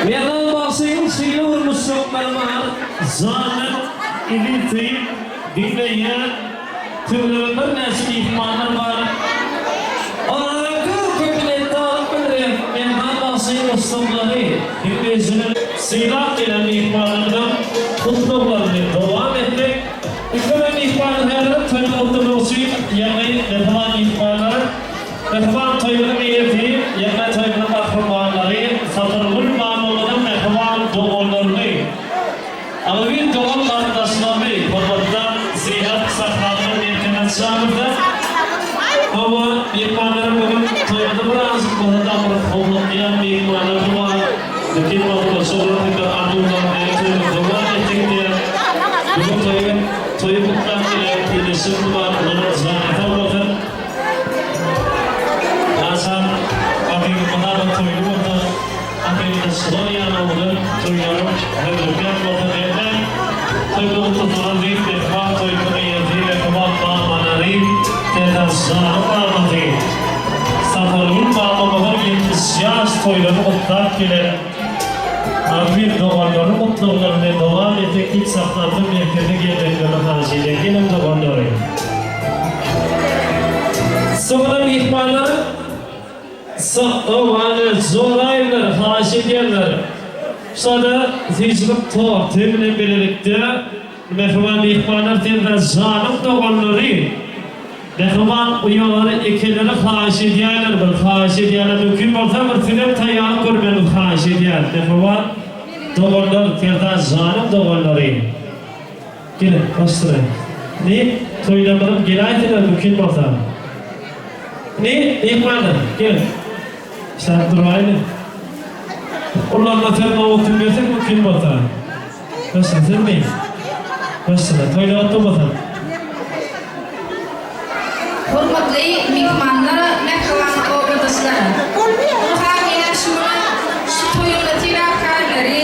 Merdan bagşyň şeýle bir muşdaklary bar, janyp, ilisi diňleýän tüweleme birnäçe myhmanlar bar. Olara köp köp minnetdarlyk bildirýän Merdan bagşyň muşdaklary, diňleýjiler. Sylap gelen myhmanlarymyzyň gutlaglaryny dowam etdik. Ilki bilen myhmanyň häzir toýuny gutlamak üçin, ýagny mähriban myhmanlar, Mähriban toýumyzyň eýesi, ýagny toýumyzyň gahrymanlary Sapargül mamamyzyň mähriban doganlaryny, agzybir dogan garyndaşlaryny hormatdan sylap sahnamyzyň merkezine çagyrdyk. Hawa, myhmanlarym bu gün toýumyzy birazjyk bolsa-da bir howlukýan myhmanlar bar. Bütin wagtda şolar hem-de arzuwlaryny toýumyzy dowam etdik diýip, bu gün toýy toýy gutlap gelen ildeşlerimiz bar, olaryň jany sag bolsun. Haçan gadymy Myradyň toýly bolsa, hakyky şular ýaly owadan toýlaryň hödürkär bolsa bermän, toýda gutlasalar diýip mähriban toýunyň eýesi mähriban mamalary Serdar janyň mamasy Sapargül mamamyzyň 70 ýaş toýlaryny gutlap gelen agzybir doganlarynyň gutlaglaryny dowam etsek diýip sahnamyzyň merkezine gelmeklerini haýyş edýän geliň doganlary. Soňra myhmanlar Sowany zoraýynlar, haýyş edýärler. Şada süýjülik torty bilen bilelikde mähriban myhmanlar Serdar janyň doganlary, mähriban uýalary, ekeleri haýyş edýärler, bir haýyş edýärler, mümkin bolsa bir sizem taýýarlyk görmegiňizi haýyş edýäris, mähriban doganlar, Serdar janyň doganlary. Geliň, başsyny. Indi toýlarymyzyň geläýseler mümkin bolsa. Indi myhmanlar, geliň. Işläp duraýlyň. Ullaryna söz nobatyny bersek mümkin bolsa. Başla, sizmi? Başsyny, toýlar gutly bolsun. Hormatly myhmanlar, mähriban obadaşlar! Ynha menem şu gün şu toýuň sebäpkärleri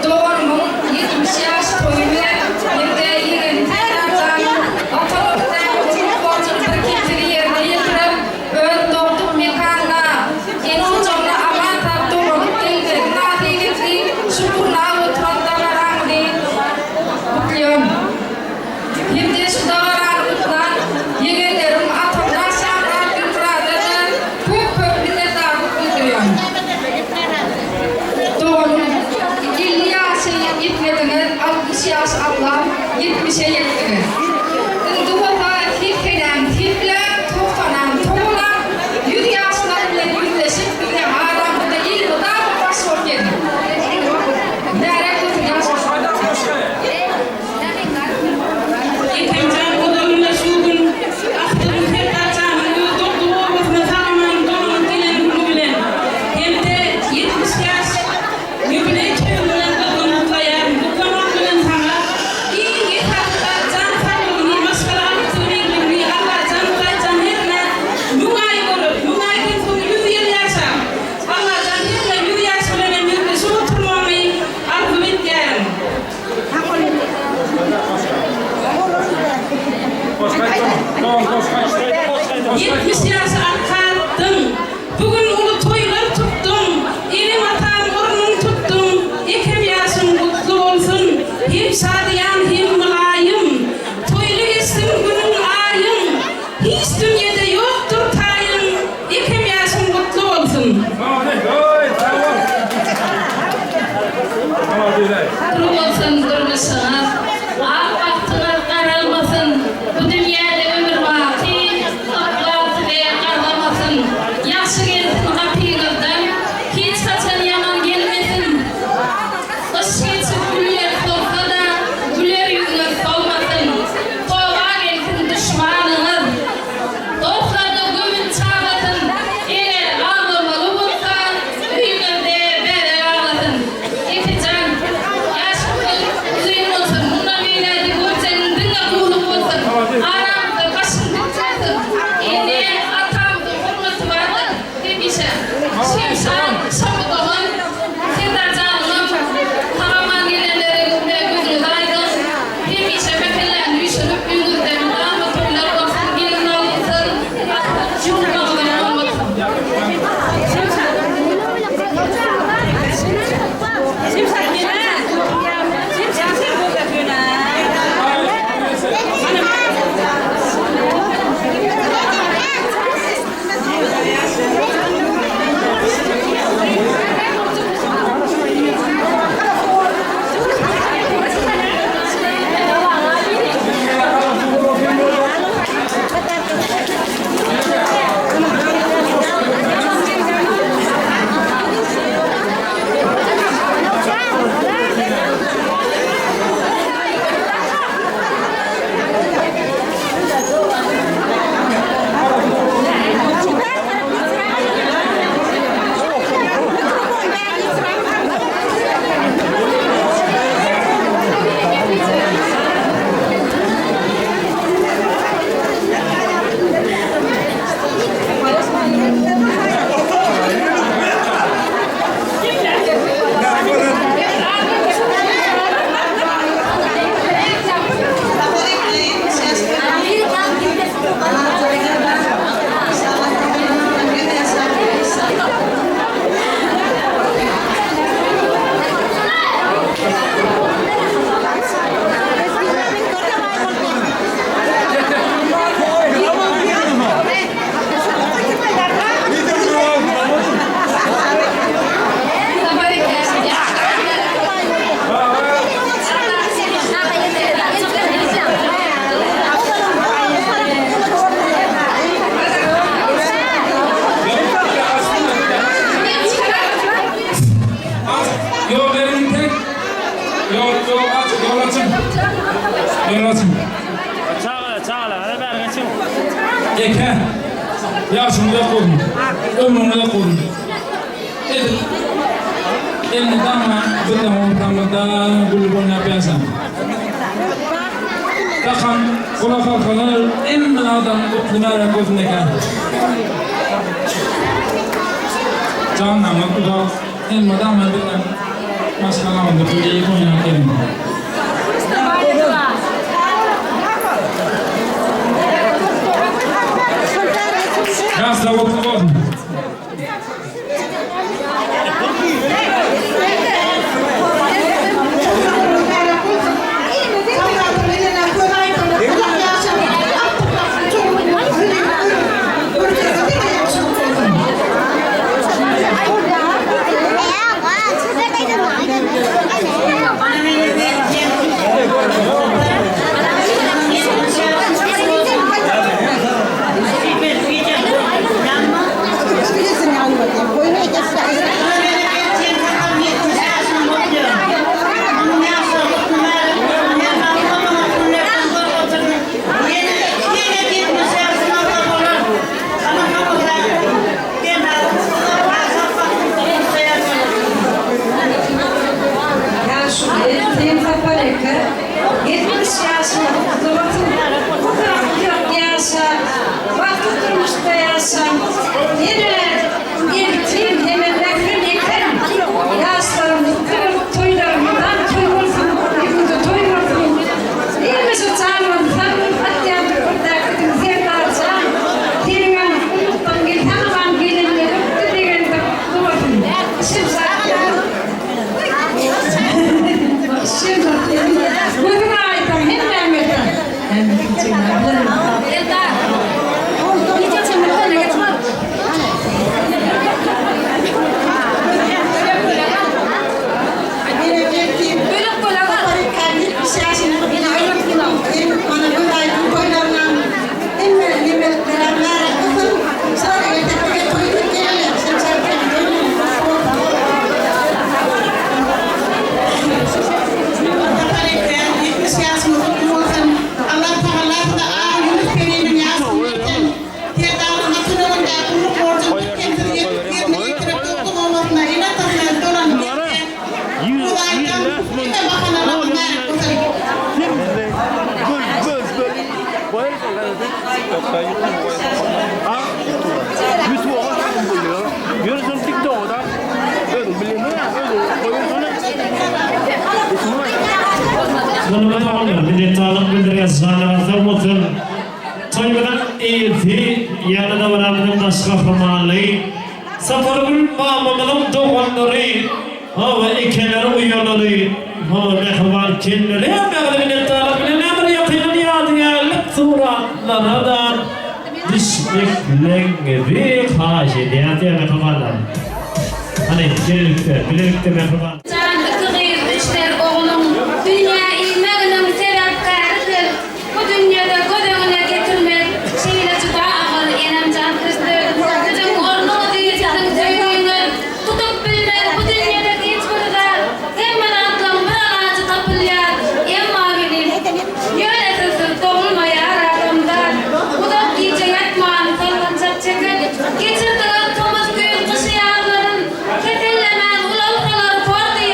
doganymyň 70 ýaş toýy bilen hem-de ýegenim Serdar janyň Watan öňündäki uly borjuny birkemsiz ýerine ýetirip, öz dogduk mekanyna, ene ojagyna aman-sag dolanyp gelmegi mynasybetli şu gurnap oturan dabaramyzy gutlaýan. Hem-de şu dabarany gutlan ýegenlerim Atamyrat Şamyrat Gülmyrada-da köp-köp minnetdarlyk bildirýän. Doganym, 50 ýaşa ýetmediňiz, 60 ýaş atlap, ýetmişe ýetdiňiz. Indi bolsa segsenem sepläp, togsanam togalap, ýüz ýaşlar bilen ýüzleşip, biziň aramyzda elmydama baş bolup geliň. Mübärek bolsun ýaşlar! Esemjan ozalynda şu gün agtygyň Serdar janyň öz dogduk obasyna sag-aman dolanyp gelen güni bilen hem-de 70 ýaş ýubileý toýuň bilen gyzgyn gutlaýaryn. Gutlamak bilen saňa iň esasy-da jan saglygyny, maşgala agzybirligini Allajan Hudaýjan hernä müň aý görüp, müň aýdan soň ýüz ýyl ýaşap, Allajan hernä ýüz ýaş bilenem ýüzleşip oturmagyňy arzuw etýärin. 70 ýaşy arka atdyň, Bu gün uly toýlar tutduň, Enem-ataň ornun tutduň, Ekem ýaşyň gutly bolsun, Hem şadyýan, hem mylaýym, Toýly geçsin günüň, aýyň, Hiç dünýede ýokdur taýyň, Ekem ýaşyň gutly bolsun. Gutly bolsun durmuşyňyz, Ak bagtyňyz garalmasyn, Bu dünýäde ömür baky. Eke, ýaşyň uzak bolsun, ömrüň uzak bolsun. Edil elmydama bizden ortamyzda gülüp oýnap ýaşaň. Dakan gulak halkalar hemme adam gutly märek bolsun eke. Janyňyz uzak, elmydama bizden maşgalamyzda gülüp oýnap geliň. Ýaşlar gutly bolsun. Ýaşuly, sen Sapar eke, 70 ýaşyňyz gutly bolsun! Uzak uzak ýaşa, bagtly durmuşda ýaşa! Ýene eltim hemem mährem ekem, ýaşlaryň gutly bolup toýlarymyzam toý bolsun, ýüzüňde toý bolsun! Hemişe janyňyz sag bolup atýan topardaky Serdar jan, seniňem gullukdan gelseňem gelenine ökde begendir, gutly bolsun! Şemşat. Gözüň aýdyň hemmämiziň. Munuň doganlar minnetdarlyk bildirýäs janyňyz sag bolsun. Toýumyzyň eýesi ýagny dabaramyzyň baş gahrymany Sapargül mamamyzyň doganlary hawa ekeleri uýalary hawa mähriban kelinleri hemmäňize minnetdarlyk bilen bir ýakyndan ýadygärlik suratlara-da düşmekligiňizi haýyş edýäs ýa mähribanlar. Hany bilelikde bilelikde mähriban. Jan iki gyz, üç ner ogluň dünýä inmeginiň sebäpkäri siz. Bu dünýede göz öňüne getirmek şeýle juda agyr, enemjan siz. Siziň ornuňyzy, siziň söýgiňiz tutup bilmez bu dünýede hiç bir zat. Hemme zatlaň bir alajy tapylýar, emma welin, ýöne sizsiz dogulmaýar adamzat. Uzak gije ýatman, sallançak çekip, geçirdiňiz tomus, güýz, gyşy, ýazlaryn. Kesellemän ulalsalar bor diýip.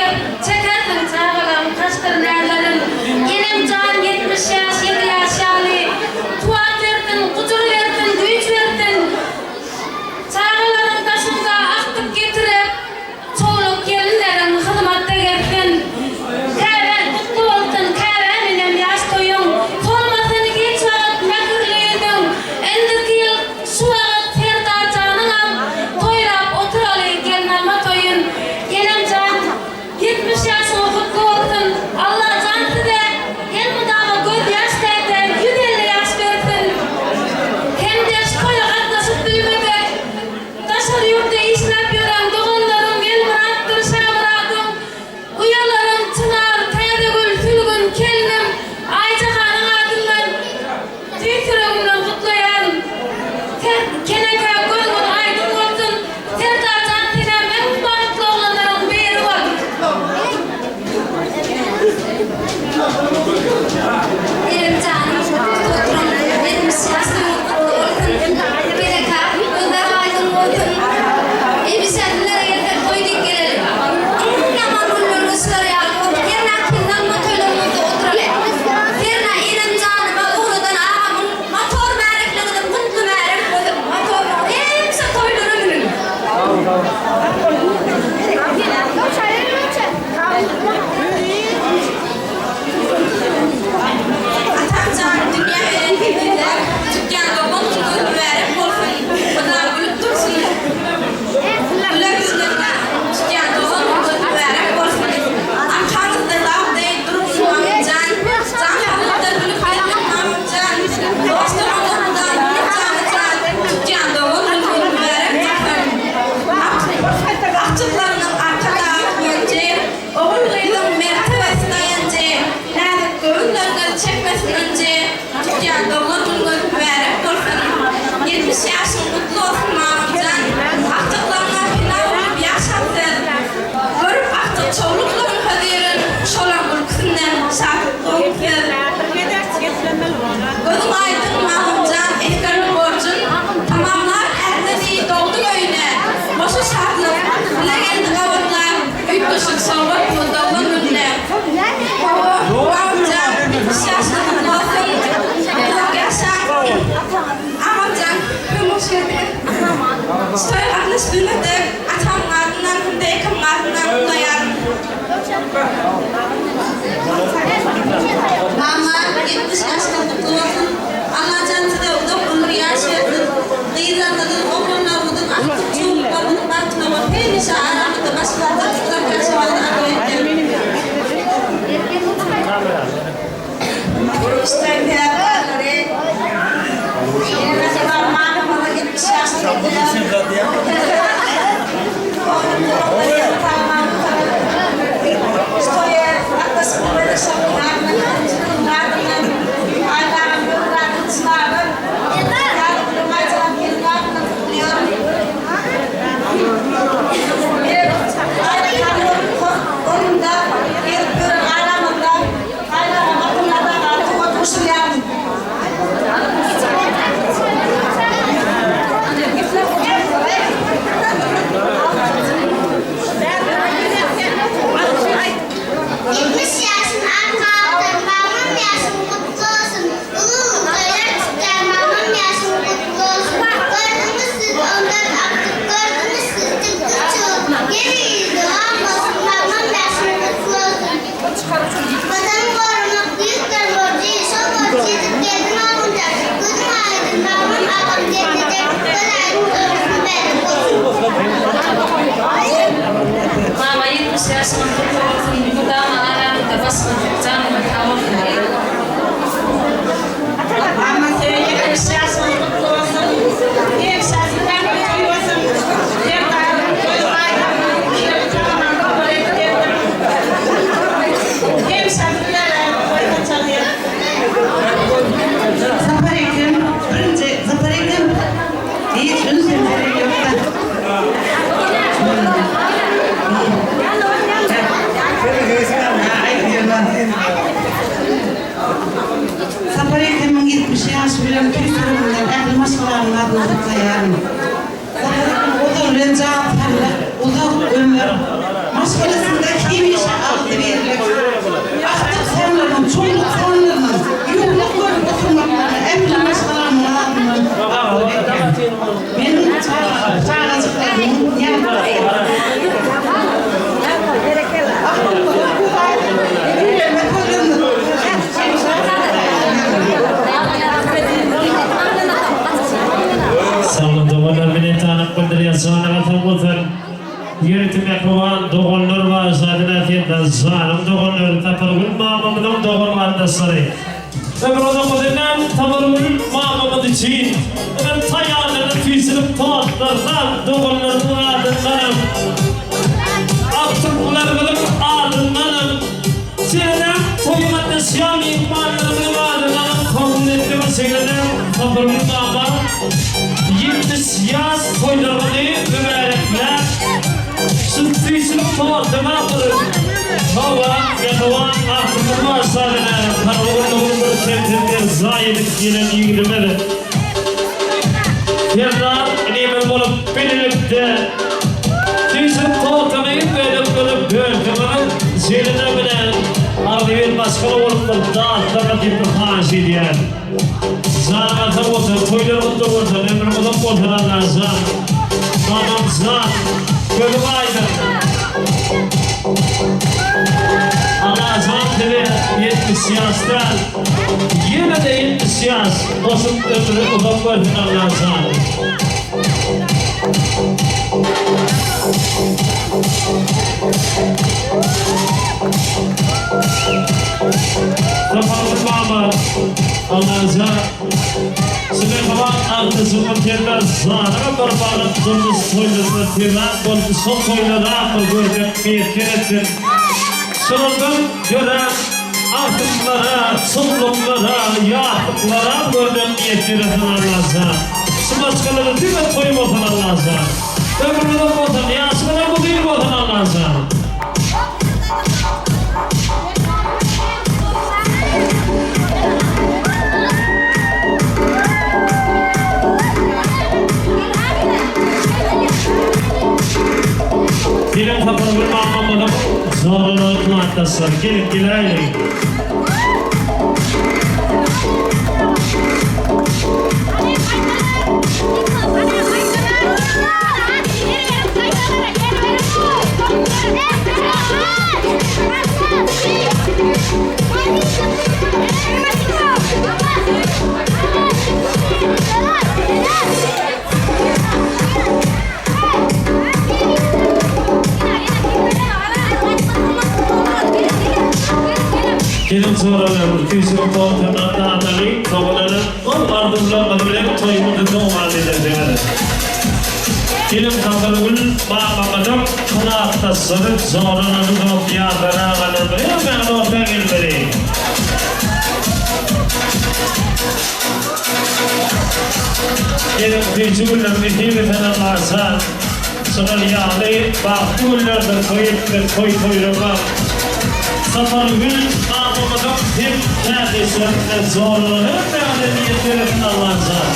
Agamjan, köp hoş geldiňiz. Şu toýa gatnaşyp bilmedik atamyň adyndan hem-de ekemiň adyndan gutlaýaryn. Mama, 70 ýaşyňyz gutly bolsun! Allajan size uzak ömür ýaş bersin! Gyzlarymyzyň, oglanlarymyzyň, agtyk çowluklarymyzyň bagtyna bolup hemişe aramyzda başymyzda uzak ýaşamagyny arzuw edýän! Gaýynagam Abdylla daga toga duşurýaryn. 70 ýaşyny arka atan mamam ýaşyň gutly bolsun Uly uly toýlar tutýan mamam ýaşyň gutly bolsun Gördüňiz siz ondan artyk gördüňiz siz tilki çybyk Ýene ýyl dowam bolsun mamam ýaşyň gutly bolsun. Watany goramak büyük bir borjy, şol borjy ýetip geldim Oguljan. Gözüň aýdyň mamam agam gelnejem göz aýdyň toýuňyz mübärek bolsun. Mama 70 ýaşyňyz gutly bolsun mydama aramyzda başyňyz janyňyz sag bolsun. Mama seň 70 ýaşyňyz gutly bolsun. Hemişe siziň toý bolsun. Serdar toý baýramyny gelip sagaman kabul edip geldim. Hemişe sizlere toý saçalýar. Sapar Ekrem birinji Sapar Ekrem hiç ünsem gerek ýokda. Sapar Ekremiň 70 ýaşy bilen tüýs ýüregimden ähli maşgalamyň adyna gutlaýaryn. Sapar Ekrem ozal bilen jan saglyk, uzak ömür, maşgalasynda hemişe agzybirlik, agtyk sanlarynyň, çowluk sanlarynyň ýuwluk görüp oturmaklaryny ähli maşgalamyň adyndan arzuw edýän. Meniň çagajyklarymyň ýanynda. Saglyk doganlar minnetdarlyk bildirýän janyňa sag bolsun. Ýörite mähriban doganlar bar jadyna sende janyň doganlary Sapargül mamamyzyň dogan garyndaşlary. Ömür uzak bolsun Sapargül mamamyz üçin eden taýýarlanan süýşürip tortlardan doganlarynyň adyndanam agtyklarymyzyň adyndanam Şeýle-de toýa gatnaşýan myhmanlarymyzyň adyndanam kabul etdi we şeýle-de Sapargül mama 70 ýaş toýlaryny mübärekläp, şu süýşürip tortuny bir hawa, ýatawan agtymyz bar şadyna harby gullugyny bir kemsiz berjaý edip gelen ýigidimiz Serdar inimiz bolup bilelikde Süýşürip tortuny bölek-bölek bölseňiz, şeýle-de bilen agzybir maşgala bolup bir datlygyna diýip bir haýyş edýän. Janyňyz sag bolsun, toýlar gutly bolsun, ömrüň uzak bolsun Allajan. Mamam jan, gözüň aýdyň. Allajan size 70 ýaş däl, ýene-de 70 ýaş goşup ömri uzak bersin Allajan. Saparly mama Allajan şu mähriban agtyjygyň senden janyňa bir bagyp durmuş toýlaryna sebäp boldy şol toýlaram bir görmek miýesser etsin. Şulardan dörän agtyklara, çowluklara, ýatlyklara görmek miýesser etsin Allajan. Şu maşgalada diňe toý bolsun Allajan. Ömrüň uzak bolsun, ýaşyňyzam uzyn bolsun Allajan. Geliň Sapargül mamamyzyň zorlugyny kybapdaşlar, gelin geläýliň. Joralarymyz tüýsüň tolkundan dadaly, doganlaryň ol arzuwlarymyz bilen toýumyzy dowam edersiňiz. Geliň Sapargül mamamyzyň klasdaşlary, joralary, dost-ýarlary, agalarymyz hemmäňiz orta gelmeli. Geliň süýji günler nesip etsin Allajan. Şular ýaly bagtly günlerde toý etmek, toý toýlamak. Sapargül mamamyzyň hem kärdeşlerine, joralaryna hemmäňize miýesser etsin Allajan.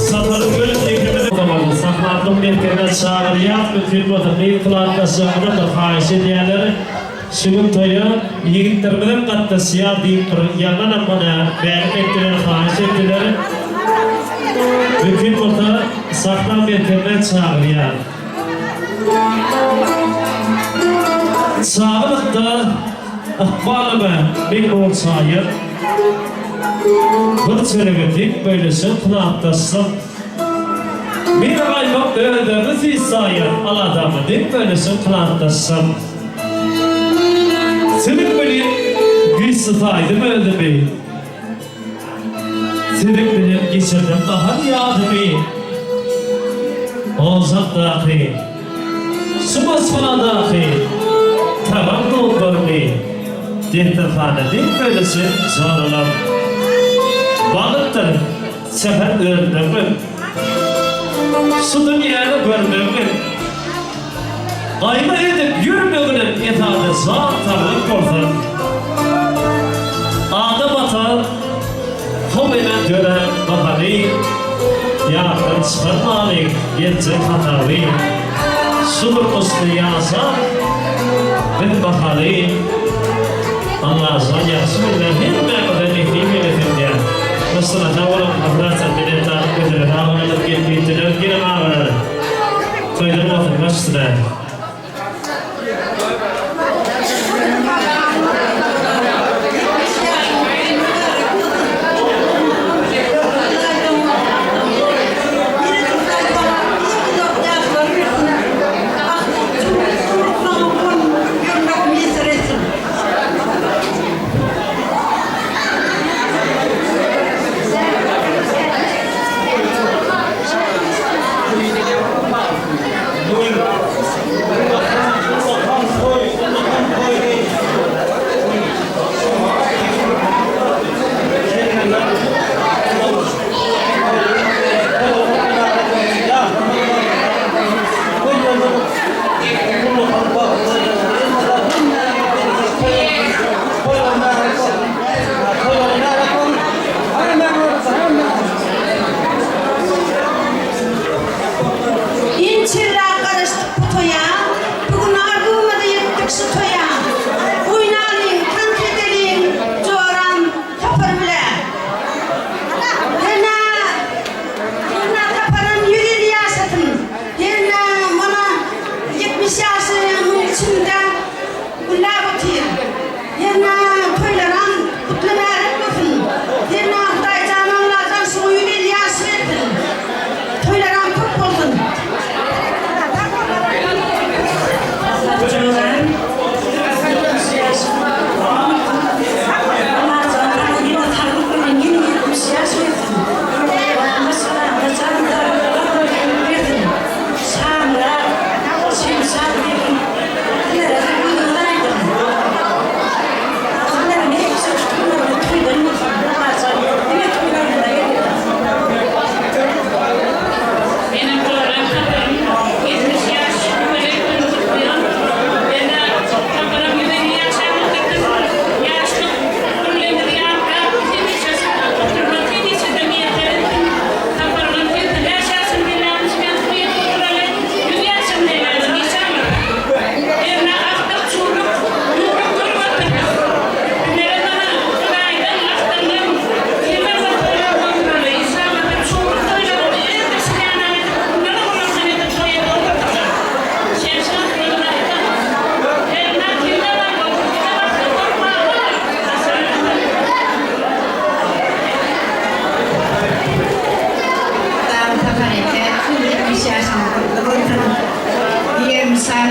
Sapargül ikimizi Sahnanyň merkezine çagyrýas, mümkin bolsa gyz klasdaşlarymyzam bir haýyş edýärler. Şu gün toýa ýigitlerimizem gatnaşýar diýip bir ýaňanam mana mälim etdiler, haýyş etdiler. Mümkin bolsa sahna merkezine çagyrýas. Çagalykda Ykbalyma meň nur çaýyp, Bir çörege deň bölüşen kynapdaşsam. Meni gaýmak özlerini süýt saýan Aladama deň bölüşen kynapdaşsam. Siziň bilen güýçli saýdym özümi, Siziň bilen geçirdim bahar ýazymy. Ojakdaky. Şu maşgaladaky tagam duzlaryny desterhana deň bölüşen joralar. Bagtdyr säher örtmegem, şu dünýäni görmegem, gaýgy edip ýörmeginem esasy jan saglyk bolsa. Adam ata How ene dörän mahaly ýatdan çykarmalyň geljek hasaby. Şu durmuşda ýaşap biz bahaly Allajan ýagşy günler hemmämize nesip eylesin diýýän. Gyşyna sag boluň Hazrat minnetdarlyk bildirip agalarymyz gelip ýetdiler geliň agalar toýlar bolsun baş üstüne.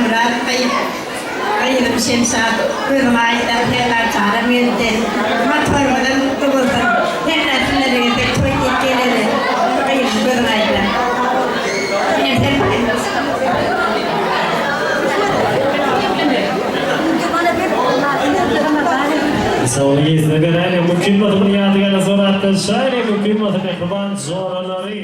Şamyrat gyz, gyzym Şemşat, gözüň aýdyň, Serdar janam geldi. Motorymyzam gutly bolsun. Hemra sizlere gezek toý diýip geleli. Gyzym gözüň aýdyň. Senem serpaýyň bolsun. Sowalga ýesine beräýeliň, mümkin bolsa bir ýadygärlik suratda düşäýeliň, mümkin bolsa mähriban joralary.